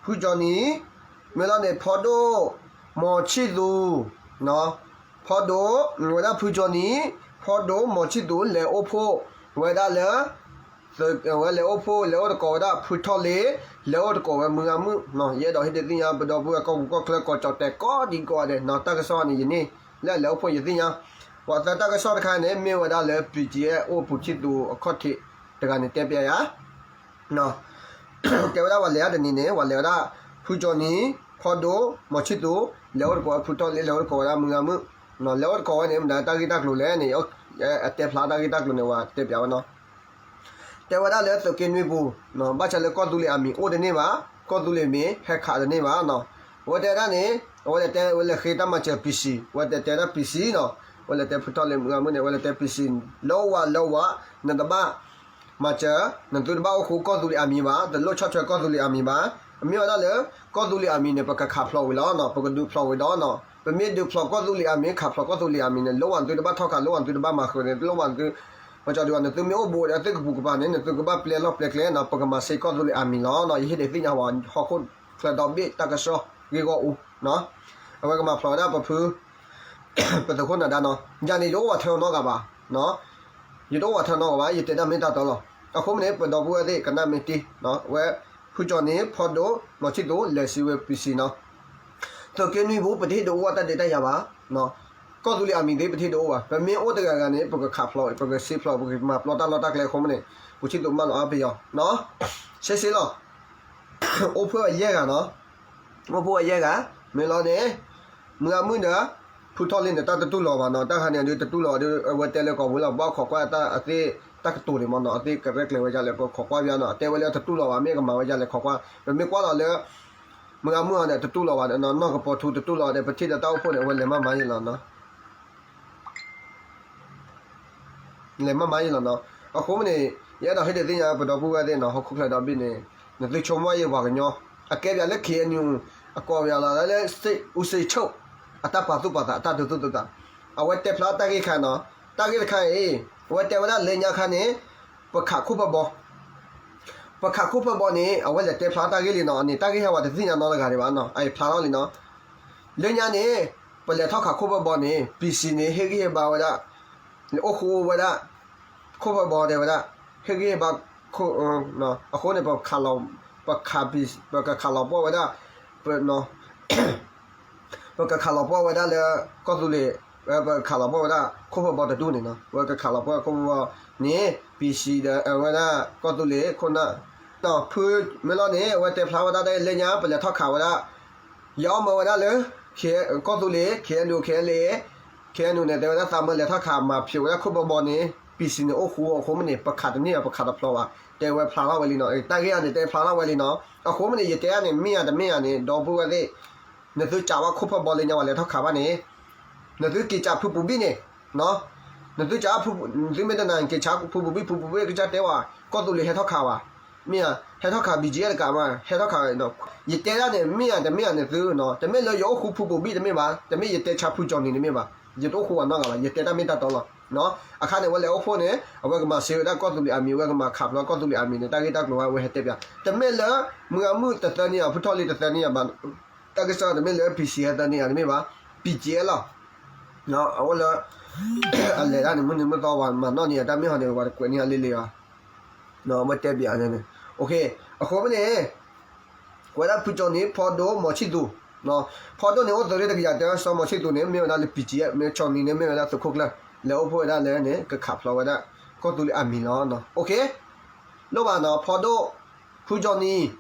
ဖုကၠီနံၤ, မ့ၢ်လီၤန့ၣ် ဖီဒိၣ်, မီၤဆံၣ်သူၤ, ဖီဒိၣ်, ဝဲဒၣ်ဖုကၠီနံၤ, ဖီဒိၣ် မီၤဆံၣ်သူၤ လဲၤအိၣ်ဖှိၣ်ဝဲဒၣ်လၢ ဝဲလဲၤအိၣ်ဖှိၣ် လဲၤအိၣ်သကိးဝဲဒၣ်ဖုထီၣ်လ့ၤ, လဲၤအိၣ်သကိးဝဲမုၢ်ဂၤမုၣ်, ယအဲၣ်ဒိးဟ့ၣ်ဒုးသ့ၣ်ညါ ပဒီပုၢ်ဝဲၢ်ကီၢ်ပူၤကီၢ်ချၢ ကိးကၠီၣ်တဲာ်ကိးဒံးကိးဂၤဒဲးနီၤ, တၢ်ကစီၣ်န့ၣ် ယန့ၢ်လၢအလဲၤအိၣ်ဖှိၣ်ယသ့ၣ်ညါ, ပှၤသၢတၢ်ကစီၣ်တခါန့ၣ် မ့ၢ်ဝဲဒၣ်လၢ ပံၣ်ကၠံအဲၣ် အိၣ်ပူၤဆံၣ်သူၤအခီၣ်ထံးတဂၤန့ၣ်တဲပျးယၤ တဲဝဲဒၣ်ပှၤလဲၤတနံၤန့ၣ် ပှၤလဲၤဝဲဒၣ် ဖုကၠီနံၤ, ဖီဒိၣ်, မီၤဆံၣ်သူၤ, လဲၤအိၣ်သကိးဝဲဖုထီၣ်လ့ၤ, လဲၤအိၣ်သကိးဝဲဒၣ်မုၢ်ဂၤမုၣ်, လဲၤအိၣ်သကိးဝဲန့ၣ် မတၤတၢ်ဂ့ၢ်တၢ်ကျိၤလဲၣ်န့ၣ်, အတဲဖျါတၢ်ဂ့ၢ်တၢ်ကျိၤန့ၣ် ပှၤတဲပျးဝဲနီၤ တဲဝဲဒၣ်လၢသုးက့နွံပူၤ, ဘၣ်ဆၣ်လၢကီၢ်သူလ့ၤအမံၤအိၣ်တန့ၢ်ဘၣ်, ကီၢ်သူလ့ၤမံၤဟဲခးတန့ၢ်ဘၣ်နီၤ, အဝဲတဲဒၣ်န့ၣ်, အဝဲလဲၤတဲဝဲလဲၤဃ့တၢ်မၤစၢၤ ပံၣ်စံၣ်, အဝဲတဲတဲဒၣ်ပံၣ်စံၣ်နီၤ, အဝဲလဲၤတဲဖုထီၣ်လ့ၤမုၢ်ဂၤမုၣ်န့ၣ် အဝဲလဲၤတဲပံၣ်စံၣ်, လၢဝၤလၢဝၤ, နတဘၣ် မၤစၢၤ, နသုတဘၣ်အိၣ်ဃူကီၢ်သူလ့ၤအမံၤဘၣ်, တလိၣ်ဆီၣ်ထွဲကီၢ်သူလ့ၤအမံၤဘၣ်, အမ့ၢ်ဝဲဒၣ်လၢ ကီၢ်သူလ့ၤအမံၤန့ၣ် ပကခးဖျိးဝံၤလီၤနီၤ, ပကဒုးဖျိးဝံၤဒီးနီၤ, ပမ့ၢ်ဒုးဖျိးကီၢ်သူလ့ၤအမံၤ ခးဖျိးကီၢ်သူလ့ၤအမံၤန့ၣ် လၢဝၤနသုတဘၣ်ထီၣ်ခး, လၢဝၤနသုတဘၣ်မၤဃုာ်န့ၣ် လၢဝၤနသု, ပကၠီဒုးဝဲ နသုမ့ၢ်အိၣ်ဘူးဒီးသုကပူၤကပၤန့ၣ် နသုကဘၣ်ပျဲလီၢ်ပျဲကျဲနီၤ, ပကမၤစ့ကီၢ်သူလ့ၤအမံၤလီၤနီၤ, ယဟ့ၣ်ဒုးသ့ၣ်ညါဝဲဟီၣ်ခိၣ်ချၢဒီဘ့ၣ်တၢ်ကစီၣ်ဂ့ၢ်ဂီၢ်အူနီၤ, အဝဲကမၤဖျိးဝဲဒၣ်ပဖု ပသုးခိၣ်နၢ်ဒါနီၤ, ယၤန့ၣ် ယတအိၣ်ဝဲထဲနီတဂၤဘၣ်, ယတအိၣ်ဝဲထဲနီတဂၤဘၣ်, ယတဲတၢ်မ့ၢ်တၢ်တီလီၤ, အဃိမ့ၢ်န့ၣ် ပဒီပုၢ်ဝဲၢ်သ့ၣ်ကနၣ်မ့ၢ်တ့ၢ်, အဝဲ ဖုကၠီနံၤ, ဖီဒိၣ်, မီၤဆံၣ်သူၤ လဲၤစံးဝဲပံၣ်စံၣ်နီၤ, သုးက့နွံပူၤ ပတဟ့ၣ်ဒုးအိၣ်ဝဲတၢ်ဒုးတၢ်ယၤဘၣ်, ကီၢ်သူလ့ၤအမံၤသ့ၣ် ပတဟ့ၣ်ဒုးအိၣ်ဘၣ်, ပမ့ၢ်အိၣ်တဂၤဂၤန့ၣ် ပကခးဖျိး, ပကစ့ဖျိး, ပကမၤပျီတၢ်လီၢ်တၢ်ကျဲအဃိမ့ၢ်န့ၣ်, ပူၤဆံၣ်သူၤမၢလီၤအါပယီၤ, စ့စ့လီၤ အိၣ်ဖှိၣ်ယဲၢ်ဂၤနီၤ, အိၣ်ဖှိၣ်ယဲၢ်ဂၤ, မ့ၢ်လီၤန့ၣ်, မုၢ်ဂၤမုၣ်ဒီး ဖုထီၣ်လ့ၤန့ၣ် တၢ်တတူၢ်လိာ်ဘၣ်နီၤ, တၢ်ခါန့ၣ်ဒုးတတူၢ်လိာ်ဒီး အဝဲတဲလၢကီၢ်ပူၤလီၤ, ဘၣ်ခိးကွၢ်တၢ်အသ့ၣ်တၢ်ကတိၤန့ၣ်မ့ၢ်နီၤ, အသ့ၣ်ကရဲၣ်ကျဲၤဝဲဒ်လဲၣ် ပခိးကွၢ်ဘၣ်နီၤ, အတဲဝဲလၢတတူၢ်လိာ်ဘၣ် မ့ၢ်ကမၤဝဲဒ်လဲၣ်ခိးကွၢ်, ပမ့ၢ်ကွၢ်လီၤလၢ မုၢ်ဂၤမုၣ်အီၤန့ၣ် တတူၢ်လိာ်ဘၣ်, နီၢ်ကပီၤထူတတူၢ်လိာ်ဒီး ပထံၣ်ဒီးတၢ်အိၣ်ဖှိၣ်န့ၣ် အဝဲလဲၤမၤမၤယံာ်လီၤနီၤ လဲၤမၤမၤယံာ်လီၤနီၤ, အဃိမ့ၢ်န့ၣ် ယအဲၣ်ဒိးဟ့ၣ်ဒုးသ့ၣ်ညါ ပဒီပုၢ်ဝဲၢ်သ့ၣ်နီၤ, ဟီၣ်ခိၣ်ချၢဒီဘ့ၣ်န့ၣ် နသုဆိကမိၣ်ယဲၢ်ပှၤကညီ, အကဲပၠးလၢ ခ့ၣ်အဲၣ်ယူၣ်, အကိးပၠးလီၤလၢ စ့ၣ်အူစ့ၣ်ဆိၣ်, အတၢ်ပာ်သူၣ်ပာ်သး အတၢ်ဒိသူၣ်ဒိသး, အဝဲတဲဖျါတၢ်ဂ့ၢ်ခါနီၤ, တၢ်ဂ့ၢ်တခါအံၤ, အဝဲတဲဝဲဒၣ်လၢညါခါန့ၣ်, ပခးခိၣ်ဖၢဘီ ပခးခိၣ်ဖၢဘီန့ၣ် အဝဲလဲၤတဲဖျါတၢ်ဂ့ၢ်လံနီၤ, အန့ၣ်တၢ်ဂ့ၢ်ဟဲဝဲတသ့ၣ်ညါနီတဂၤဒံးဘၣ်နီၤ, အအံၤဖျါထီၣ်လံနီၤ, လၢညါန့ၣ်, ပလဲၤထီၣ်ခးခိၣ်ဖၢဘီန့ၣ် ပံၣ်စံၣ်န့ၣ် ဟ့ၣ်ဂံၢ်ဟ့ၣ်ဘါဝဲဒၣ်, အိၣ်ဃူအိၣ်ဝဲဒၣ်, ခိၣ်ဖၢဘီတဲဝဲဒၣ်, ဟ့ၣ်ဂံၢ်ဟ့ၣ်ဘါ, အဃိန့ၣ် ပခးလီၤ, ပခး, ပကခးလီၤပှီၢ်ဝဲဒၣ်, ပ ပကခးလီၤပှီၢ်ဝဲဒၣ်လၢ ကီၢ်သူလ့ၤ, ပကခးလီၤပှီၢ်ဝဲဒၣ် ခိၣ်ဖၢဘီတဒူၣ်န့ၣ်နီၤ, ပကခးလီၤပှီၢ်ခိၣ်ဖၢဘီန့ၣ် ပံၣ်စံၣ်ဒီးဝဲဒၣ် ကီၢ်သူလ့ၤခိၣ်နၢ်, ဖုမ့ၢ်လီၤန့ၣ် အဝဲတဲဖျါဝဲဒၣ်လၢညါ ပလဲၤထီၣ်ခးဝဲဒၣ်, ယအီၣ်မၢဝဲဒၣ်လၢ ကီၢ်သူလ့ၤ ခ့ၣ်အဲၣ်ယူၣ် ခ့ၣ်အဲၣ်လ့ၣ်, ခ့ၣ်အဲၣ်ယူၣ်န့ၣ် တဲဝဲဒၣ်သးမၢလဲၤထီၣ်ခးမၤဖျိးဝဲဒၣ်ခိၣ်ဖၢဘီန့ၣ် ပံၣ်စံၣ်န့ၣ် အိၣ်ဃူအဃိမ့ၢ်န့ၣ် ပခးတန့ၢ်ဘၣ် ပခးတဖျိးဘၣ်, တဲဝဲဖျါထီၣ်ဝဲလံနီၤ, တၢ်ဂ့ၢ်အံၤန့ၣ် တဲဖျါထီၣ်ဝဲလံနီၤ, အဃိမ့ၢ်န့ၣ် ယတဲန့ၣ် မ့ၢ်ဧါတမ့ၢ်ဧါန့ၣ် ဒီပုၢ်ဝဲၢ်သ့ၣ် နသုကးဝဲခိၣ်ဖၢဘီလၢညါဝဲလဲၤထီၣ်ခးဘၣ်န့ၣ်, နသုက့ၤကးဖုပူၤဘံၣ်န့ၣ်, နသုကး, နသုမ့ၢ်တနာ်က့ၤဆါဖုပူၤဘံၣ် ဖုပူၤဘံၣ်ကစၢ်တဲဝဲ, ကီၢ်သူလ့ၤဟဲထီၣ်ခးဝဲ, မ့ၢ်ဧါ, ဟဲထီၣ်ခး ဘံၣ်ကၠံအဲၣ် တကးမး ဟဲထီၣ်ခး, ယတဲဒၣ်န့ၣ် မ့ၢ်ဧါတမ့ၢ်ဧါန့ၣ်သုနီၤ, တမ့ၢ်လၢယအိၣ်ဃူဖုပူၤဘံၣ်တမ့ၢ်ဘၣ်, တမ့ၢ်ယတဲဆါဖုကၠီနံၤတမ့ၢ်ဘၣ်, ယတအိၣ်ဃူဘၣ်နီတဂၤဘၣ်, ယတဲတၢ်မ့ၢ်တၢ်တီလီၤ. အခါန့ၣ် အဝဲလဲၤအိၣ်ဖှိၣ်န့ၣ် အဝဲကမၤစ့ဝဲဒၣ်ကီၢ်သူလ့ၤအမံၤ, အဝဲကမၤခးဖျိကီၢ်သူလ့ၤအမံၤန့ၣ် တၢ်ဂ့ၢ်တၢ်ကျိၤဝဲ အဝဲဟဲတဲပၠး, တမ့ၢ်လၢ မုၢ်ဂၤမုၣ်တသၢန့ၢ်ယၤ ဖုထီၣ်လ့ၤတသၢန့ၢ်ယၤဘၣ်, တၢ်ကစီၣ်တမ့ၢ်လၢ ပံၣ်စံၣ် ဟဲသၢန့ၢ်ယၤတမ့ၢ်ဘၣ်, ဘံၣ်ကၠံအဲၣ် လီၤ. အအိၣ်လၢ အလဲၤတၢ်န့ၣ် မုၢ်နံၤမုၢ်သီ ပှၤမၤနီၣ်န့ၢ်ယၤ တၢ်မ့ၢ်ဟီန့ၣ် ပှၤတကွဲးန့ၢ်ယၤလံလံဘၣ်, အဝဲတဲပၠးန့ၣ်, အဃိမ့ၢ်န့ၣ် ကွဲးဒၣ်ဖုကၠီနံၤ ဖီဒိၣ် မီၤဆံၣ်သူၤ, ဖီဒိၣ်န့ၣ် အိၣ်သုးရ့ၣ်တကယၤတဲ စီၤမီၤဆံၣ်သူၤန့ၣ် မ့ၢ်ဝဲဒၣ်လၢ ဘံၣ်ကၠံအဲၣ် မ့ၢ်ကၠီနံၤန့ၣ် မ့ၢ်ဝဲဒၣ်သုးခိၣ်ကျၢၢ် လဲၤအိၣ်ဖှိၣ်ဝဲဒၣ်လၢန့ၣ် ကခးဖျိးဝဲဒၣ် ကီၢ်သူလ့ၤအမံၤလီၤ. လိၣ်ဘၣ်နီၤ ဖီဒိၣ်, ဖုကၠီနံၤ,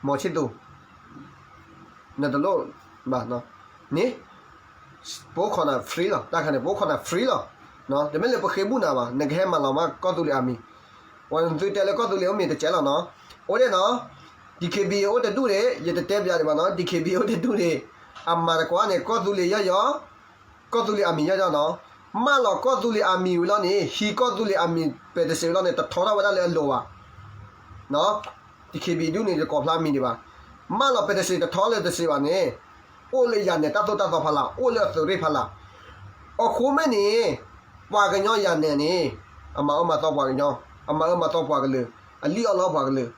မီၤဆံၣ်သူၤ နတလိၣ်ဘၣ်န့ၣ်, ပအိၣ်ခိးနၤ free လီၤ, တၢ်ခါန့ၣ် ပအိၣ်ခိးနၤ free လီၤ. တမ့ၢ်လၢပဃ့ဘူၣ်နၤဘၣ်, နကဟဲမၤလီၤမၢ်ကီၢ်သူလ့ၤအမံၤ, ပှၤသုတဲလၢကီၢ်သူလ့ၤအိၣ်မံၤတကဲးလီၤနီၤ. အိၣ်ဒ်နီၤ, DKBA အိၣ်တဒူၣ်န့ၣ် ယတတဲပၠးဒံးဘၣ်နီၤ, DKBA အိၣ်တဒူၣ်န့ၣ် အမၤတကွၢ်န့ၣ် ကီၢ်သူလ့ၤယီၢ်ယီၢ် ကီၢ်သူလ့ၤအမံၤယီၢ်ယီၢ်နီၤ. မၢလီၤကီၢ်သူလ့ၤအမံၤဝံၤလီၤန့ၣ် ဟံးကီၢ်သူလ့ၤအမံၤ ပဲတစ့းဝံၤလီၤန့ၣ် တထီထီၣ်ဝဲဒၣ်လၢအလိၤဘၣ်. DKBA ဒူၣ်န့ၣ် တကိးဖျါမံၤဒံးဘၣ်. မၢလီၤပဲတစ့းတထီလၢတစ့းဘၣ်န့ၣ် အိၣ်လၢယၤနဲၣ်တၢ်သိၣ်တၢ်သီဖးလၢ်, အိၣ်လၢအသုးရ့ၣ်ဖးလၢ်. အဃိမ့ၢ်န့ၣ် ပှၤကညီယၤနဲၣ်န့ၣ် အမၤအၢမၤသီပှၤကညီ, အမၤအၢမၤသီပှၤကလုာ်, အလံၣ်အီၣ်လီပှၤကလုာ်.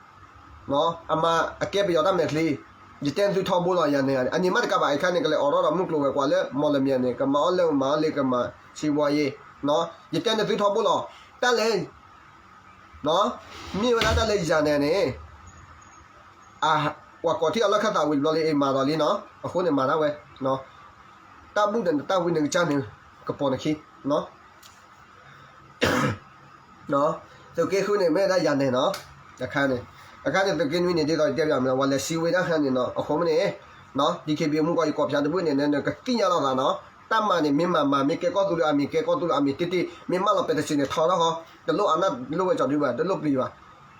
အမၤအကဲပယီၤတၢ်မဲာ်ချံ, ယတဲနသုထီဘိလီၤ ယၤန့ၣ် အန့ၣ်မးတကးဘၣ် အခါန့ၣ် ကလဲၤအိးထီၣ်ဒီးမုၢ်ကျိၤဝဲၤကွာ်လၢ မီၢ်လမၠဲၣ်န့ၣ် ကမၤအီၣ်လၢမၤအီၣ်လ့ ကမၤစံးဘှီယ့ၤ, ယတဲနသုထီဘိလီၤ, တၢ်လဲၤ မ့ၢ်ဝဲဒၣ်တၢ်လၢယၤန့ၣ်န့ၣ် ပှၤကိးထံၣ်အီၤလၢခၢၣ်သးဝံၤတဘျီလံ အမၤဒီးလံနီၤ, အဃိန့ၣ်မၤဒၣ်ဝဲ, တၢ်ဘူၣ်ဒီးနတၢ်ဝံနကစၢ်န့ၣ် ကပိာ်နခံ သုးက့ဃုန့ၣ် မ့ၢ်ဝဲဒၣ်ယၤနဲၣ်နီၤ, အခါန့ၣ်, အခါန့ၣ် သုးက့နွံန့ၣ် ဒ်သိးယတဲဘၣ်မနုၤ ပှၤလဲၤစံးဝဲဒၣ်ခါန့ၣ်နီၤ, အဃိမ့ၢ်န့ၣ်, ဒံၣ်ခ့ဘံမူကီၢ် ယကိးဖျါတဘ့ၣ်န့ၣ် နကသ့ၣ်ညါလိာ်သးနီၤ, တၢ်မၤန့ၣ် မ့ၢ်မၤမၤ မ့ၢ်ကဲကီၢ်သူလ့ၤအမံၤ ကဲကီၢ်သူလ့ၤအမံၤ တ့ၢ်တ့ၢ် မ့ၢ်မၢလီၤပဲတစံးန့ၣ် ထီထီၣ်ဃီ, တလိၣ်အနၢ်လိၣ်ဝဲကၠီၤဒုဘၣ် တလိၣ်ပျံၤဘၣ်,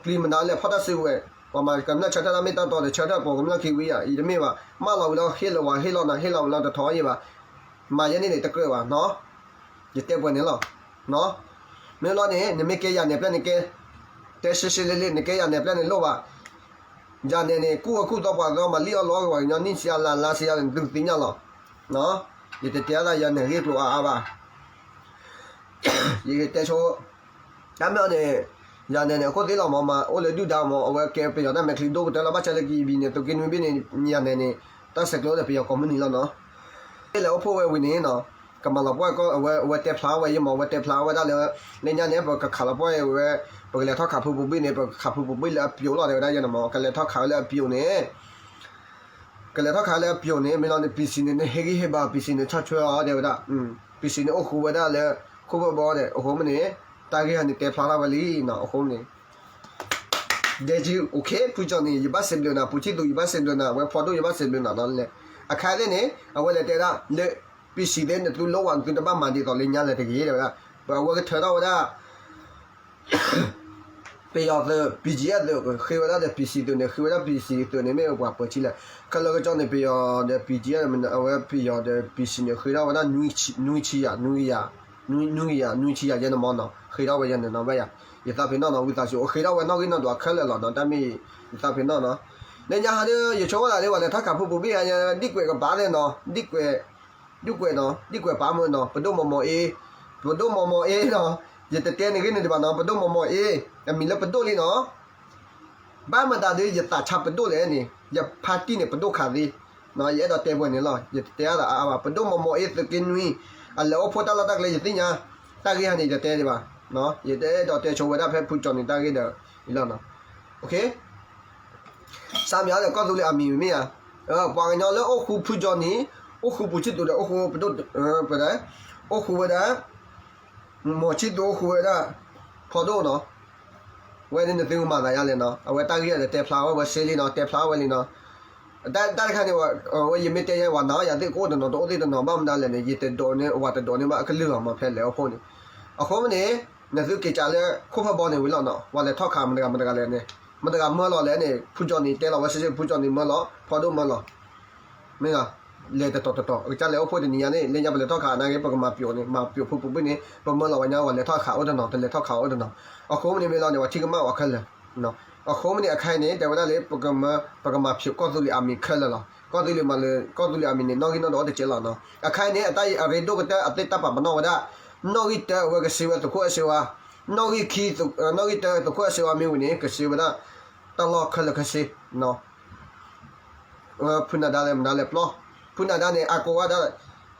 ပျံၤမနုၤလဲၣ် ဖီၣ်တၢ်စုကဝဲၤ, ပှၤမၤကမျၢၢ်ဆၢထၢၣ်တၢ်မ့ၢ်တၢ်တီဒီး ဆၢထၢၣ်ပိာ်ကမျၢၢ်ခံဝံၤယၤ အံၤတမ့ၢ်ဘၣ်, မၢလီၤဝံၤလီၤ ဟ့ၣ်လီၤဝဲဟ့ၣ်လီၤနၤ ဟ့ၣ်လီၤဝံၤလီၤတထီအံၤဘၣ်, မၤယဲန့ၣ်န့ၣ် တကြၢးဘၣ်နီၤ, ယတဲပှဲၤန့ၣ်လီၤ. မ့ၢ်လီၤန့ၣ် နမ့ၢ်ကဲယၤနဲၣ်ပျဲၢ်န့ၣ်ကဲ, တဲရှဲရှဲလ့လ့ နကဲယၤနဲၣ်ပျဲၢ်န့ၣ်လိၣ်ဘၣ်, ယၤနဲၣ်န့ၣ် ကူၣ်ဝဲကူၣ်သီပှၤသီ မၤလံၣ်အီၣ်လီအီၣ်က့ၤပှၤကညီ နံၣ်ဆံအလါလါဆံယၤန့ၣ် နသုသ့ၣ်ညါလီၤ. ယတတဲအါသးယၤနဲၣ်ဂ့ၢ်ကျိၤအါအါဘၣ် ယကတဲဆိ, တၢ်မ့ၢ်အီၤန့ၣ်, ယၤနဲၣ်န့ၣ် အခိၣ်သ့ၣ်လီၤမး မၤအိၣ်လၢဒုၣ်ဒါမး အဝဲကဲပယီၤတၢ်မဲာ်ချံဒိၣ်ကတၢၢ်လီၤ ဘၣ်ဆၣ်လၢကယံၤဘံန့ၣ် သုးက့နွံဘ့ၣ်န့ၣ် ယၤနဲၣ်န့ၣ် တၢ်ဆဲးကျိးဒီးပယီၤကိးမုၢ်နံၤလီၤနီၤ, လဲၤအိၣ်ဖှိၣ်ဝဲဝံၤန့ၣ်နီၤ, ကမၤလီၤပှီၢ်ကီၢ် အဝဲတဲဖျါဝဲယဲမး အဝဲတဲဖျါဝဲဒၣ်လၢ, လၢညါန့ၣ် ပကခးလီၤပှီၢ်ဝဲ, ပကလဲၤထီၣ်ခးဖုပူၤဘ့ၣ်န့ၣ် ပကခးဖုပူၤဘ့ၣ်လၢအပျိာ်လီၤ တဲဝဲဒၣ်ယဲန့ၣ်မး ကလဲၤထီၣ်ခးဝဲလၢအပျိာ်န့ၣ် ကလဲၤထီၣ်ခးလၢအပျိာ်န့ၣ် မ့ၢ်လီၤန့ၣ် ပံၤစံၤန့ၣ် နဟ့ၣ်ဂံၢ်ဟ့ၣ်ဘါ ပံၤစံၤန့ၣ် ဆီၣ်ထွဲအီၤ တဲဝဲဒၣ်, ပံၤစံၤန့ၣ် အိၣ်ဃူဝဲဒၣ်လၢ ခိၣ်ဖၢၣ်ဘီန့ၣ် အဃိမ့ၢ်န့ၣ်, တၢ်ဂ့ၢ်ဟီန့ၣ် တဲဖျါထီၣ်ဝဲလံနီၤ အဃိမ့ၢ်န့ၣ်, ဒဲကၠံ okay ဖုကၠီနံၤ ယဘၣ်စံးဘျုးနၤ ပူၤဆံၣ်သူ ယဘၣ်စံးဘျုးနၤ အဝဲဖီဒိၣ် ယဘၣ်စံးဘျုးနၤနီၤလဲၣ်, အခါသ့ၣ်န့ၣ် အဝဲလဲၤတဲဒၣ်လၢ ပံၤစံၤသ့ၣ် နသုလိၣ်ဝဲ နသုတဘၣ်မၤဒ်သိးလၢညါလဲၣ်တဂ့ၤ တဲဝဲဒၣ်, ပအဝဲကထၢထီၣ်ဝဲဒၣ် ပယီၤသုး ပံၤကၠံအသုး ဃ့ဝဲဒၣ်ဒီးပံၤစံၤသုးန့ၣ် ဃ့ဝဲဒၣ်ပံၤစံၤသုးန့ၣ် မ့ၢ်ပှၤပၢၤထံလဲၣ်, ခဲလၢာ်ကစီၣ်န့ၣ် ပယီၤဒီးပံၤကၠံ အဝဲပယီၤဒီးပံၤစံၤန့ၣ် ဃ့ထီၣ်ဝဲဒၣ် နွံဆံယၤ, နွံကယၤနွံဆံယၤယဲန့ၣ်မးနီၤ ဃ့ထီၣ်ဝဲယဲန့ၣ်နီၤ ဘၣ်ယၤ, ယသးပ့ၤနီၣ်နီၤ ဝံသးစူၤ ဃ့ထီၣ်ဝဲနီၣ်ဂံၢ်နီၣ်ဒွးခဲလၢာ်လီၤနီၤ တၢ်မ့ၢ် ယသးပ့ၤနီၣ်နီၤ, လၢညါဟီဒီး ယဆိကမိၣ်သးလၢပှၤလဲၤထီၣ်ခးဖုပူၤဘ့ၣ်ညါ ဒံၣ်ကွဲးကပၤသ့ၣ်နီၤ ဒံၣ်ကွဲး ဒံၣ်ကွဲးနီၤ ဒံၣ်ကွဲးပာ်မၢနီၤ ပဒိၣ်မီၤမီၤအ့, ပဒိၣ်မီၤမီၤအ့နီၤ, ယတတဲနဂ့ၢ်န့ၣ်တဘၣ်နီၤ ပဒိၣ်မီၤမီၤအ့, အမံၤလၢပဒိၣ်လံနီၤ, ဘၣ်မတၤဒ်ယသးဆါပဒိၣ်လဲၣ်န့ၣ် ယဖါတံၢ်န့ၣ် ပဒိၣ်ခးသ့, ယအဲၣ်ဒိးတဲပှဲၤန့ၣ်လီၤ ယတတဲအါသးအါဘၣ် ပဒိၣ်မီၤမီၤအ့ သုးက့နွံ, အလဲၤအိၣ်ဖှိၣ်တၢ်လီၢ်တၢ်ကျဲယသ့ၣ်ညါ, တၢ်ဂ့ၢ်ဟီန့ၣ် ယတတဲဒံးဘၣ်, ယတအဲၣ်ဒိးတဲဆိဝဲဒၣ်ဖဲဖုကၠီနံၤတၢ်ဂ့ၢ်ဒီး, အံၤလီၤနီၤ စးမံၤအီၤဒီးကီၢ်သူလ့ၤအမံၤမ့ၢ်ဧါ, ပှၤကညီလၢအိၣ်ဃူဖုကၠီနံၤ, အိၣ်ဃူပူၤဆံၣ်သူးဒီးအိၣ်ဃူပဒိၣ်, ပဒဲ, အိၣ်ဃူဝဲဒၣ်, မီၤဆံၣ်သူးအိၣ်ဃူဝဲဒၣ်, ဖီဒိၣ်နီၤ, ဝဲန့ၣ်နသုကမၤသးယါလဲၣ်နီၤ အဝဲတၢ်ဂ့ၢ်ဒီးတဲဖျါဝဲဝဲစ့လံနီၤ တဲဖျါဝဲလံနီၤ, တၢ်တခါန့ၣ်, အဝဲယမ့ၢ်တဲယဲဝဲနၤယၤသ့ၣ်ကအိၣ်တနီၤတအိၣ်သ့ၣ်တနီၤဘၣ်မနုၤလဲၣ်န့ၣ် ယတဒိးန့ၢ်ဝဲတဒိးန့ၢ်ဘၣ်အကလုၢ်လီၤမးဖဲလဲၤအိၣ်ဖှိၣ်န့ၣ်, အဃိမ့ၢ်န့ၣ်, နသုက့ၤကးလၢခိၣ်ဖၢၣ်ဘီန့ၣ်ဝံၤလီၤနီၤ ပှၤလဲၤထီၣ်ခးမတၤတဂၤမတၤတဂၤလဲၣ်န့ၣ်, မတၤတဂၤမၢလီၤလဲၣ်န့ၣ် ဖုကၠီနံၤတဲလီၤဝဲစ့စ့ ဖုကၠီနံၤမၢလီၤ ဖီဒိၣ်မၢလီၤ မ့ၢ်, လဲၤတတီၤတတီၤ အကစၢ်လဲၤအိၣ်ဖှိၣ်တနံၤညါန့ၣ် လၢညါပလဲၤထီၣ်ခးနာ်က့ ပကမၤပျိာ်န့ၣ် မၤပျိာ်ဖုပူၤဘ့ၣ်န့ၣ် ပမၢလီၤဝဲညါ ပှၤလဲၤထီၣ်ခးအိၣ်တနီၤ တလဲၤထီၣ်ခးအိၣ်တနီၤ, အဃိမ့ၢ်န့ၣ်မ့ၢ်လီၤန့ၣ် ပှၤထံၣ်ကမၣ်ဝဲခဲလၢာ်, အဃိမ့ၢ်န့ၣ်အခါအံၤန့ၣ် တဲဝဲဒၣ်လၢ ပကမၤဖျိးကီၢ်သူလ့ၤအမံၤခဲလၢာ်လီၤ ကီၢ်သူလ့ၤမးလၢ ကီၢ်သူလ့ၤအမံၤန့ၣ် နီၣ်ဂံၢ်နီၣ်ဒွးအိၣ်တကဲလီၤနီၤ အခါအံၤန့ၣ် အတၢ်အရ့ဒိၣ်ကတၢၢ်အသ့ၣ်တၢ်ပာ်ပနီၣ်ဝဲဒၣ်, နီၣ်ဂံၢ်တၢအဝဲကစံးဝဲသုးခိၣ်အဲၣ်စ့ဝါ, နီၣ်ဂံၢ်ခံ, နီၣ်ဂံၢ်တၢသုးခိၣ်အဲၣ်စ့ဝါမ့ၢ်ဝံၤန့ၣ် ကစံးဝဲဒၣ်, တၢ်လီၢ်ခဲလၢာ်ခဲဆ့ ဖုနဒါလဲၣ်မနုၤလဲၣ်ပျီ, ဖုနဒါန့ၣ် အကိးဝဲဒၣ်,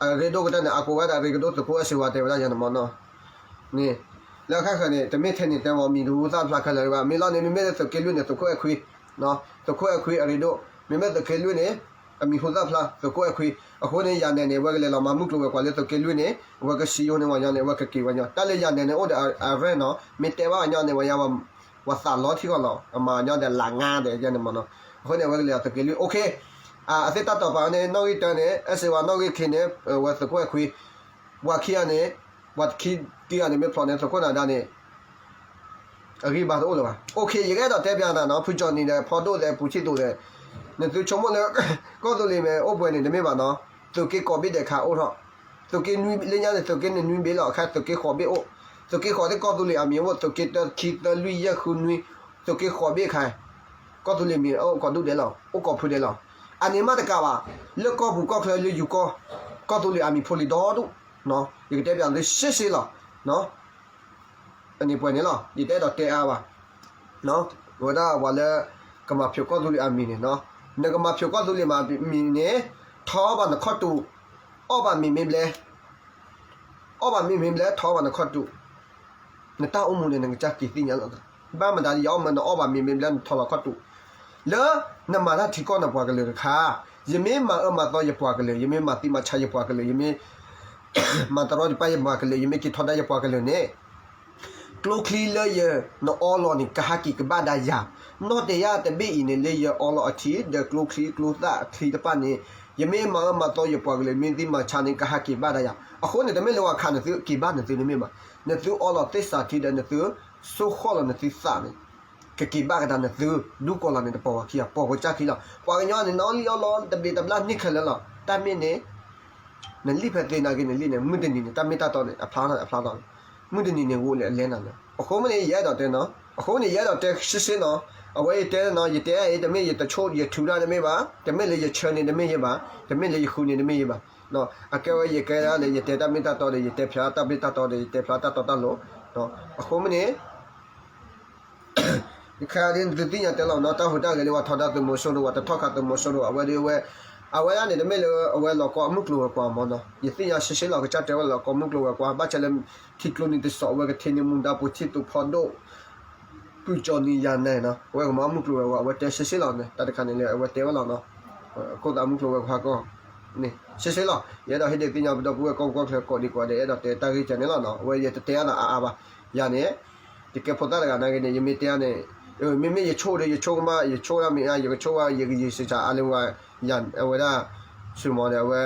အရ့ဒိၣ်ကတၢၢ်န့ၣ် အကိးဝဲဒၣ်ရ့ကဒိၣ်သုးခိၣ်အဲၣ်စ့ဝါတဲဝဲဒၣ်ယၤန့ၣ်မနီၤ, န့ၣ်, လၢအခါဃၢၤန့ၣ် တမ့ၢ်ထဲန့ၣ်တဲဝဲမံၤတဟူသၣ်ဖျါခဲလၢာ်ဘၣ် မ့ၢ်လီၤန့ၣ် မ့မ့ၢ်လၢသုးက့လွံၢ်န့ၣ် သုးခိၣ်အဲၣ်ခွံ, သုးခိၣ်အဲၣ်ခွံအရ့ဒိၣ် မ့မ့ၢ်သုးက့လွံၢ်န့ၣ်, အမံၤဟူသၣ်ဖျါ သုးခိၣ်အဲၣ်ခွံ, အဃိန့ၣ် ယၤနဲၣ်န့ၣ် အဝဲကလဲၤလီၤမၤမုၢ်ကျိၤဝဲၤကွာ်လၢသုးက့လွံၢ်န့ၣ် အဝဲကစံယိန့ၢ်ဝဲညီန့ၣ် အဝဲကက့ၤဝဲညီ တၢ်လၢယၤနဲၣ်န့ၣ်အိၣ်ဒီးအရဲၣ်နီၤ မ့ၢ်တဲဘၣ်ဝဲညီန့ၣ် ဝဲယၤ ပှၤသးလီထံဃီလီၤ အမၤညီဒီးလးငါဒီးယဲန့ၣ်မနီၤ, အဃိန့ၣ် အဝဲကလဲၤအီၤသုးက့လွံၢ် okay, အသ့ၣ်တၢ်တီၤပာ်န့ၣ် နီၣ်ဂံၢ်တၢန့ၣ် အဲၣ်စ့ဝါ နီၣ်ဂံၢ်ခံန့ၣ် ဝဲသုးခိၣ်အဲၣ်ခွံ, ပှၤခံဂၤန့ၣ်, ပှၤခံတံၢ်ဂၤန့ၣ် မ့ၢ်ဖျိးန့ၣ် သုးခိၣ်နဒါန့ၣ် အဂံၢ်ဘါတအိၣ်လၢၤဘၣ် okay ယကအဲၣ်ဒိးတဲပျးနၤနီၤ ဖုကၠီနံၤဒီး ဖီဒိၣ်ဒီး ပူၤဆံၣ်သူးဒီး, နသုဆိကမိၣ်လၢ ကီၢ်သူလ့ၤမ့ၢ်အိၣ်ပှဲၤန့ၣ် တမ့ၢ်ဘၣ်နီၤ, သုးက့ကိးဘ့ၣ်ဒဲးခးအိၣ်ထီၣ်, သုးက့နွံလၢညါန့ၣ် သုးက့န့ၣ်နွံဘ့ၣ်လီၤ အခါသုးက့ဃိးဘ့ၣ်အိၣ်, သုးက့ဃိးသ့ၣ်ကီၢ်သူလ့ၤအမံၤအိၣ် သုးက့တၢ ခံ သၢ လွံၢ် ယဲၢ် ဃု နွံ, သုးက့ဃိးဘ့ၣ်ခါ, ကီၢ်သူလ့ၤမံၤအိၣ်ကိးဒူၣ်ဒဲးလီၤ အိၣ်ကိးဖုဒဲးလီၤ, အန့ၣ်မးတကးဘၣ်, လၢကီၢ်ပူၤကီၢ်ချၢလၢယိၤကီၢ်, ကီၢ်သူလ့ၤအမံၤဖိလံၤဒီဒူၣ်, ယကတဲပျးသုရှဲရှဲလီၤ အန့ၣ်ပှဲၤန့ၣ်လီၤ ယတအဲၣ်ဒိးတဲအါဘၣ်, ဝဲဒၣ်ပှၤလၢ ကမၤဖျိးကီၢ်သူလ့ၤအမံၤန့ၣ်နီၤ. နကမၤဖျိးကီၢ်သူလ့ၤမံၤန့ၣ် ထီဘၣ်နခီၣ်တူာ်, အီၣ်ဘၣ်မ့ၤမ့ၢ်ဘျဲ, အီၣ်ဘၣ်မ့ၤမ့ၢ်ဘျဲ ထီဘၣ်နခီၣ်တူာ်, နတၢ်အိၣ်မူန့ၣ် နကစၢ်က့ၤသ့ၣ်ညါလီၤ. ဘၣ်မတၤဒ်ယအီၣ်မ့ၤ နအီၣ်ဘၣ်မ့ၤမ့ၢ်ဘျဲ နထီလီၤခီၣ်တူာ်, လၢနမၤတၢ်ထံကီၢ်နပှၤကလုာ်တခါ, ယမ့ၢ်မၤအၢမၤသီယပှၤကလုာ်, ယမ့ၢ်မၤသံမၤဆါယပှၤကလုာ်, ယမ့ၢ် မၤတရီတပါယပှၤကလုာ်, ယမ့ၢ်က့ၤထီဒါယပှၤကလုာ်န့ၣ်, ကျိချံလၢယနအီလီၤန့ၣ် ကဟးက့ၤကဘၣ်ဒၣ်ယၤ, နီၣ်တယၢ်တဘ့ၣ်အံၤန့ၣ် လၢယအီလီၤအထံ ဒီးကျိချံကျိသၣ်အချံတဖၣ်န့ၣ်, ယမ့ၢ်မၤအၢမၤသီယပှၤကလုာ် မ့ၢ်သံမၤဆါန့ၣ် ကဟးက့ၤဘၣ်ဒၣ်ယၤ. အဃိန့ၣ် တမ့ၢ်လၢပှၤခးနသုက့ၤဘၣ်နသုတမ့ၢ်ဘၣ်. နသုအီလီၤသ့ၣ်စးထံဒီးနသု ဆိၣ်ဃီၣ်လီၤနသုသးန့ၣ် ကက့ၤဘၣ်ကဒါနသု ဒူၣ်ကီၤလီၤန့ၣ် တပိာ်ပှၤခံဂၤ ပိာ်ကစၢ်ခံလီၤ. ပှၤကညီန့ၣ် နအီၣ်လံအီၣ်လီၤ တဘျံးတဘျၣ်န့ၢ်ခဲလၢာ်လီၤ. တၢ်မ့ၢ်န့ၣ် နလံၣ်ဖဲသ့နာ်က့ နလံၣ်န့ၣ် မုၢ်တနံၤန့ၣ် တၢ်မ့ၢ်တၢ်တီန့ၣ် အဖျါထီၣ်န့ၣ် အဖျါထီၣ်န့ၣ်, မုၢ်တနံၤန့ၣ် ဂိၣ်လဲၤအလဲနၤန့ၣ်. အဃိမ့ၢ်န့ၣ် ယအဲၣ်ဒိးတဲနီၤ, အဃိန့ၣ် ယအဲၣ်ဒိးတဲရှင်းရှင်းနီၤ, အဝဲယတဲနီၤ, ယတဲအံၤ တမ့ၢ်ယတဆိၣ်ယထုးတၢ်တမ့ၢ်ဘၣ်, တမ့ၢ်လၢယဆၢန့ၣ်တမ့ၢ်ယဘၣ်, တမ့ၢ်လၢယဃုန့ၣ်တမ့ၢ်ယဘၣ်. အကဲဝဲယကဲဒၣ်န့ၣ် ယတဲတၢ်မ့ၢ်တၢ်တီဒီး ယတဲဖျါတၢ်မ့ၢ်တၢ်တီဒီး ယတဲဖျါတၢ်တီတၢ်လိၤ. အဃိမ့ၢ်န့ၣ် ယခါဒ်နသုသ့ၣ်ညါတဲလီၤနီၤ, တၢ်ဟူးတၢ်ဂဲၤလၢပှၤထီဒါသုးမီၤစိရိၤ ပှၤတထီၣ်ခးသုးမီၤစိရိၤ အဝဲဒၣ်ဝဲ, အဝဲဒၣ်န့ၣ် တမ့ၢ်လၢအဝဲလီၤကီအမုၢ်ကျိၤဝဲၤကွာ်မီၤနီၤ, ယသ့ၣ်ညါရှဲရှဲလီၤ ကစၢ်တဲဝဲလီၤကီမုၢ်ကျိၤဝဲၤကွာ် ဘၣ်ဆၣ်လၢ ထံကျိနံၤတစီး အဝဲကထံၣ်န့ၢ်မူဒါ ပူၤထံၣ်သုးဖီဒိၣ် ပုၢ်ကၠီနံၤယၤနဲၣ်နီၤ, အဝဲကမၤမုၢ်ကျိၤဝဲၤကွာ် အဝဲတဲရှဲရှဲလီၤန့ၣ် တၢ်တခါန့ၣ်လၢအဝဲတဲဝဲလီၤနီၤ, အခိၣ်သးမုၢ်ကျိၤဝဲၤကွာ်ကီၢ်န့ၣ် ရှဲရှဲလီၤ. ယအဲၣ်ဒိးဟ့ၣ်ဒုးသ့ၣ်ညါပဒီပုၢ်ဝဲၢ်ကီၢ်ပူၤကီၢ်ချၢကိးဒံးကိးဂၤဒဲး အဲၣ်ဒိးတဲတၢ်ဂ့ၢ်ကဲန့ၣ်လီၤနီၤ, အဝဲယတတဲအါန့ၣ်အါအါဘၣ်, ယၤန့ၣ် ယကဲဖိသၣ်တဂၤနာ်က့န့ၣ် ယမ့ၢ်တဲအါန့ၣ် မ့မ့ၢ်ယဆိၣ်ဒီး ယဆိၣ်ကမၣ် ယဆိၣ်ဒၣ်မ့ၢ်အါ ယကဆိၣ်ဘၣ် ယကယံာ်စံးစးအါလၢဝဲ, ယၤအဝဲဒၣ် ဆိမိၣ်ဒီး အဝဲ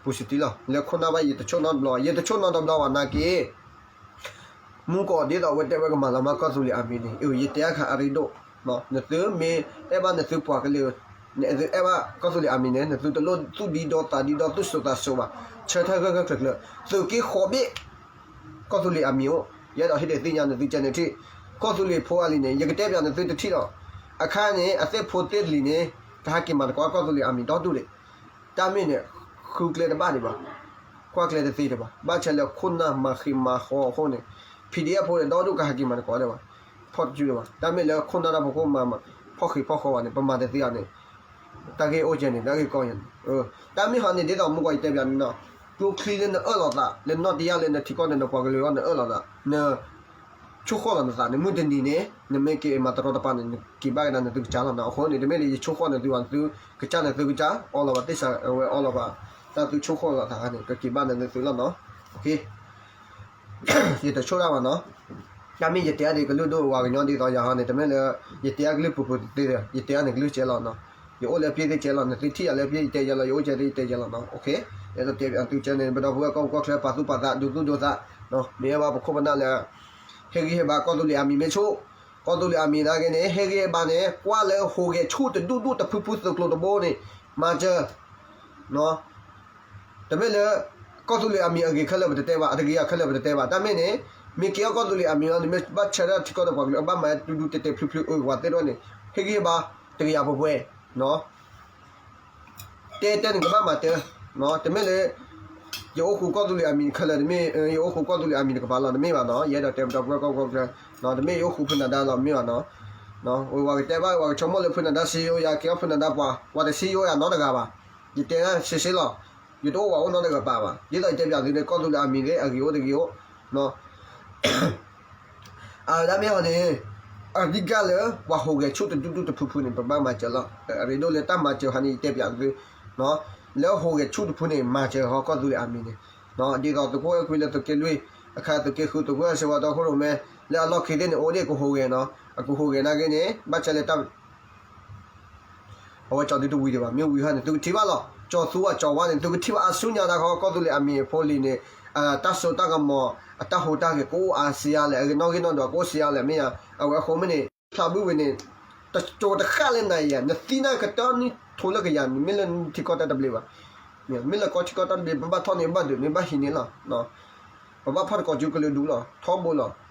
ပူၤစတံလီၤ လၢခိၣ်နၢ်ဘၣ် ယတဆိၣ်နီတဘျီ ယတဆိၣ်နီတဘျီဘၣ်နာ်က့ မူကီးဒ်သိးအဝဲတဲဝဲကမၤလီၤမၢ်ကီၢ်သူလ့ၤအမံၤန့ၣ် ယတဲအါခါအရ့ဒိၣ်, နသုမ့ၢ်အဲၣ်ဘၣ်နသုပှၤကလုာ်, နသုအဲၣ်ဘၣ်ကီၢ်သူလ့ၤအမံၤန့ၣ် နသုတလိၣ်သူၣ်ဒံဒီသးဒံဒီ သူၣ်စိၤသးစိၤဘၣ်, ဆၢထၢၣ်ဂၢၢ်ဂၢၢ်ကျၢၤကျၢၤ, သုးက့ဃီးဘ့ၣ် ကီၢ်သူလ့ၤအမံၤအိၣ်, ယအဲၣ်ဒိးဟ့ၣ်ဒုးသ့ၣ်ညါနသုကဲန့ၣ်ထံၣ်, ကီၢ်သူလ့ၤဖိအလံၤန့ၣ် ယကတဲပၠးနသုတထံၣ်လီၤ, အခါန့ၣ် အသ့ၣ်ဖိသ့ၣ်လံၤန့ၣ် ကဟးက့ၤမၤသကိးကီၢ်သူလ့ၤအမံၤဒီဒူၣ်ဒံး, တၢ်မ့ၢ်န့ၣ် ဃုကျဲတဘၣ်ဒံးဘၣ်, ကွၢ်ကျဲတသ့ဒံးဘၣ်, ဘၣ်ဆၣ်လၢခိၣ်နၢ်မၤဃံးမၤဃီအဃိန့ၣ် PDF ဖိဒီဒူၣ်ကဟးက့ၤမၤသကိးဒံးဘၣ်, ဖီၣ်တကၠူဒံးဘၣ်, တၢ်မ့ၢ်လၢခိၣ်နၢ်တၢ်ဖိခိၣ်မၤ ဖီၣ်ဃံးဖီၣ်ဃီဘၣ်န့ၣ် ပမၤတသ့အီၤန့ၣ် တၢ်ဂ့ၢ်အိၣ်ကဲန့ၣ် တၢ်ဂ့ၢ်ကီယၤန့ၣ်, တၢ်မ့ၢ်ဟီန့ၣ် ဒ်သိးမူကီးယတဲပၠးန့ၣ်နီၤ, ကျိချံလၢနအၢၣ်လီၤသး လၢနီၢ်တယၢ်လၢနထံကီၢ်န့ၣ် နပှၤကလုာ်အီၤနအၢၣ်လီၤသး န ဆိၣ်ဃီၣ်လီၤနသးန့ၣ် မုၢ်တနံၤန့ၣ် နမ့ၢ်က့ၤမၤတရီတပါန့ၣ် နက့ၤဘၣ်ကဒါနသုကစၢ်လီၤနီၤ, အဃိန့ၣ် တမ့ၢ်လၢယဆိၣ်ဃီၣ်နသုဘၣ် နသုကစၢ်နသုကစၢ် အီလီၤဘၣ်သ့ၣ်စးဝဲအီလီၤဘၣ် တၢ်သုဆိၣ်ဃီၣ်လီၤသးန့ၣ် ကက့ၤဘၣ်နသုလီၤနီၤ, ယတဆိၣ်တၢ်ဘၣ်နီၤ, တၢ်မ့ၢ်ယတဲအါဒံးကလုၢ်ဒိၣ်ဝဲကညီဒ်သိးယၤဟီန့ၣ် တမ့ၢ်လၢ ယတဲအါကလုၢ်ပူၤပူၤသ့သ့ ယတဲအါန့ၣ်ကလုၢ်ကဲလီၤနီၤ, ယအိၣ်လၢအပျ့ၢ်သ့ၣ်ကဲလီၤ နသုထံၣ်ယၤလၢအပျ့ၢ်ယတဲယဲလီၤ ယအိၣ်ကဲသ့ၣ်ယတဲယဲလီၤနီၤ, ယအဲၣ်ဒိးတဲပၠးသုကဲန့ၣ် ပဒီပုၢ်ဝဲၢ်ကီၢ်ပူၤကီၢ်ချၢ ပာ်သူၣ်ပာ်သး ဒိးသူၣ်ဒိးသး, မ့ၢ်အဲၣ်ဘၣ်ပခိၣ်ပနၢ်လၢ ဟ့ၣ်ဂံၢ်ဟ့ၣ်ဘါကီၢ်သူလ့ၤအမံၤမ့ၢ်ဆိၣ်, ကီၢ်သူလ့ၤအမံၤနာ်က့န့ၣ် ဟ့ၣ်ဂံၢ်ဟ့ၣ်ဘါန့ၣ် ကွၢ်လၢဟူးဂဲၤဆူၣ်တဒူၣ်ဒူၣ်တဖုဖုသုးကျိၤတဘိန့ၣ် မၤစၢၤ တမ့ၢ်လၢ ကီၢ်သူလ့ၤအမံၤအဂ့ၤခဲလၢာ်ပတတဲဘၣ် အတဂ့ၤအခဲလၢာ်ပတတဲဘၣ် တၢ်မ့ၢ်န့ၣ် မ့ၢ်က့ၤအီၣ်ကီၢ်သူလ့ၤအမံၤလီၤ နမ့ၢ်ဘၣ်ဆၢထၢၣ်ထံကီၢ်ဒီးပှၤကလုာ် အဘၣ်မၤဒူဒူတဲာ်တဲာ်ဖျုးဖျုးအၢ ပှၤသ့ၣ်တဖၣ်န့ၣ် ဟ့ၣ်ဂံၢ်ဟ့ၣ်ဘါ တကယၤပှဲၤပှဲၤ တဲတဲန့ၣ်ကဘၣ်မၤတဲ တမ့ၢ်လၢ ယအိၣ်ဃူကီၢ်သူလ့ၤအမံၤခဲလၢာ် တမ့ၢ် ယအိၣ်ဃူကီၢ်သူလ့ၤအမံၤတကပၤလီၤ တမ့ၢ်ဘၣ်နီၤ ယအဲၣ်ဒိးတဲပဒီပုၢ်ဝဲၢ်ကီၢ်ပူၤကီၢ်ချၢ တမ့ၢ်ယအိၣ်ဃူဖုနဒါလီၤ တမ့ၢ်ဘၣ်နီၤ ဝဲပှၤကတဲဘၣ် ပှၤကဆိကမိၣ်လၢဖုနဒါစံယိယၤ က့ၤအီၣ်ဖုနဒါပှၤ ပှၤတစံယိယၤနီတဂၤဘၣ် ယတဲစ့စ့လီၤ ယတအိၣ်ပှၤအိၣ်နီတဂၤပာ်ဘၣ် ဒ်သိးယတဲပၠးသုန့ၣ် ကီၢ်သူလ့ၤအမံၤသ့ၣ် အဂ့ၤအိၣ်တဂ့ၤအိၣ် အဝဲဒၣ်မ့ၢ်ဟီန့ၣ် အဓိကလၢ ပှၤဟူးဂဲၤဆူၣ်တဒူၣ်ဒူၣ်တဖုဖုန့ၣ် ပဘၣ်မၤစၢၤလီၤ အရ့ဒိၣ်လၢတၢ်မၤစၢၤဟီန့ၣ် ယတဲပၠးသု လၢဟူးဂဲၤဆူၣ်တဖုန့ၣ် မၤစၢၤဟီကီၢ်သူလ့ၤအမံၤန့ၣ် ဒ်သိးသုးခိၣ်အဲၣ်ခွံလၢသုးက့လွံၢ် အခါသုးက့ဃု သုးခိၣ်အဲၣ်စ့ဝါတီခိၣ်ရိၣ်မဲ လၢအလီၢ်ခံသ့ၣ်န့ၣ် အိၣ်ဒၣ်ကဟူးဂဲၤနီၤ အကဟူးဂဲၤနာ်က့န့ၣ် ဘၣ်ဆၣ်လၢတၢ် အဝဲကၠီဒုတဝံၤဒံးဘၣ် မ့ၢ်ဝံၤဟီန့ၣ် သုကထံၣ်ဘၣ်လီၤ ကၠီသူအကၠီဝါန့ၣ် သုကထံၣ်ဘၣ်အဆူညါတၢ်ခီ ကီၢ်သူလ့ၤအမံၤအဖိလံၤန့ၣ် တၢ်စိတၢ်ကမီၤ အတၢ်ဟူးတၢ်ဂဲၤကအိၣ်အါစံးအါလဲၣ် အဂ့ၤနီၣ်ဂံၢ်နီၣ်ဒွးကအိၣ်စံးအါလဲၣ် မ့ၢ်ဧါ အဝဲအဃိမ့ၢ်န့ၣ် ဖျါဘုၣ်ဝဲန့ၣ် တကၠိတဃၣ်လၢနၤယၤ နသံနၢ်ကတၢၢ်နံၣ်ထိလၢကယၤန့ၣ် မ့ၢ်လၢနထံကီၢ်တၢ်တဘျ့ဘၣ် မ့ၢ်လၢကီၢ်ထံကီၢ်တၢ်တဘျ့ ပဘၣ်ထီၣ်န့ၣ်ဘၣ်ဒုးန့ၣ်ဘၣ်ဟံးန့ၣ်လီၤ ပဘၣ်ဖီၣ်တကိးကၠူကလုာ်ဒူလီၤ ထီဘိလီၤ